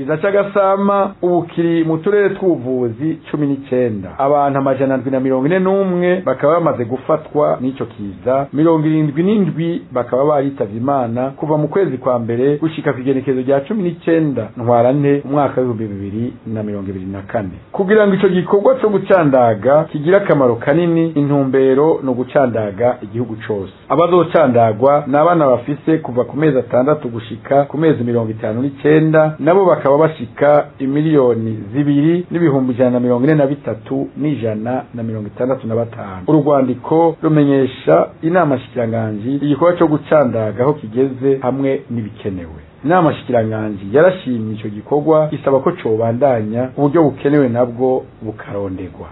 Ikiza c'agasama ubu kiri mu turere tw'ubuvuzi 19, abantu 741 bakaba bamaze gufatwa n'ico kiza, 77 bakaba baritavye Imana kuva mu kwezi kwa mbere gushika kw'igenekezo rya 19 Ntwarante umwaka w'ibihumbi 2024. Kugira ngo ico gikorwa co gucandaga kigira akamaro kanini, intumbero no gucandaga igihugu cose. Abazocandagwa ni abana bafise kuva ku mezi 6 gushika ku mezi 59, nabo bakaba bashika 2,143,165. Urwandiko rumenyesha inama shikiranganji igikorwa co gucandaga aho kigeze hamwe n'ibikenewe. Inama shikiranganji yarashimye ico gikorwa, isaba ko cobandanya, uburyo bukenewe nabwo bukarondegwa.